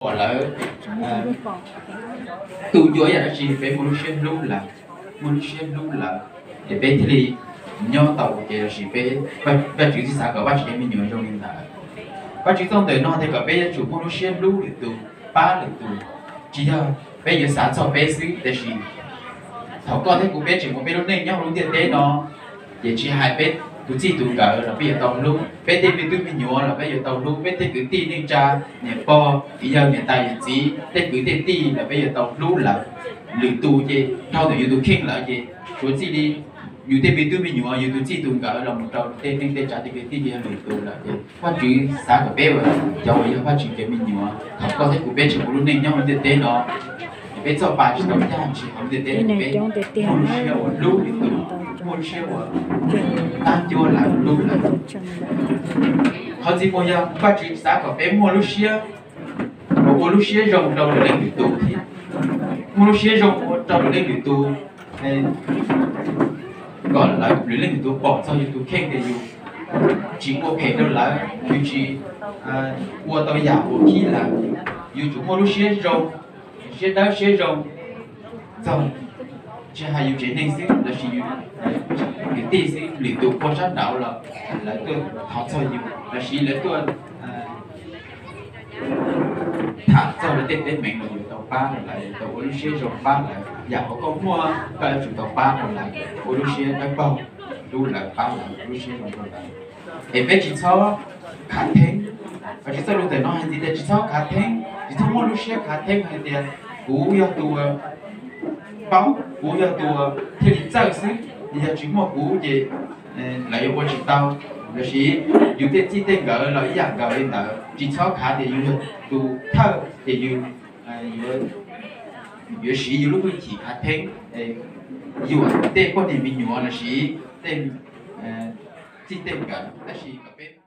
pom lawv tu ncua ib yam dab tsi, peb muaj lub siab hlub lawv, muaj lub siab hlub lawv, ces peb thiaj li nyob tau ua ke. Lossis peb, Vajtswv tsis xav kom Vajtswv cov me nyuam zoo li ntawd. Vajtswv txoj ntawm no tias kom peb yuav tsum muaj lub siab hlub lwm tus, pab lwm tus. Tsis yog peb yuav xav txog peb xwb, tiam sis thaum koj thiab kuv peb tseem muaj peb lub neej nyob hauv lub ntiaj teb no, ces tsis hais peb tus txij tus nkawm los peb yuav tau hlub, peb tej me tub me nyuam los peb yuav tau hlub, peb tej kwv tij neej tsa, niam pog, txiv yawg, niam tais yawm txiv, tej kwv tej tij los peb yuav tau hlub lawv. Lwm tus ces dhau ntawm yus tus kheej lawm ces suav txij li yus tej me tub me nyuam, yus tus txij tus nkawm los mus rau tej neej tej tsav tej kwv tij yog lwm tus lawm ces Vajtswv xav kom peb ua cov uas yog Vajtswv cov me nyuam, thaum koj thiab kuv peb tseem ua lub neej nyob hauv ntiaj teb no, peb txoj pa tsis tau caj ntsig hauv ntiaj teb, peb muaj lub siab uas hlub lwm tus, muaj lub siab uas tab cuab lawv, hlub lawv. Qhov ntxiv mus yog Vajtswv xav kom peb muaj lub siab uas ua lub siab zoo rau lwm leej lwm tus thiab, muaj lub siab zoo rau lwm leej lwm tus, kom lawv lwm leej lwm tus pom txog yus tus kheej tias yus tsis ua phem rau lawv, yus tsis ua tau yam uas khib lawv, yus tsuas muaj lub siab zoo, siab dawb siab zoo txog tsis hais yus tsev neeg xwb lossis yus kwv tij xwb, lwm tus pog sab nraud los lawv tuaj thov txog yus lossis lawv tuaj tham txog lawv tej teeb meem los yus tau pab rau lawv, yus tau ua lub siab zoo pab lawv. Yam uas koj muaj koj yuav tsum tau pab rau lawv, ua lub siab dawb paug, hlub lawv, pab lawv, ua lub siab zoo rau lawv. Es peb tsis txhob khav theeb. Vajtswv txoj lus ntawm no hais tias tsis txhob khav theeb, tsis txhob muaj lub siab khav theeb hais tias kuv yog tus paub, kuv yog tus thiaj li txawj xwb, yog tsis muaj kuv ces lawv yuav ua tsis tau. Lossis yus tej txij tej nkawm los ib yam nkaus li ntawd, tsis txhob khav tias yus yog tus thawj ces yus yuav siv yus lub hwj chim khav theeb yuam tej poj niam me nyuam lossis tej txij tej nkawm. Tab sis kom peb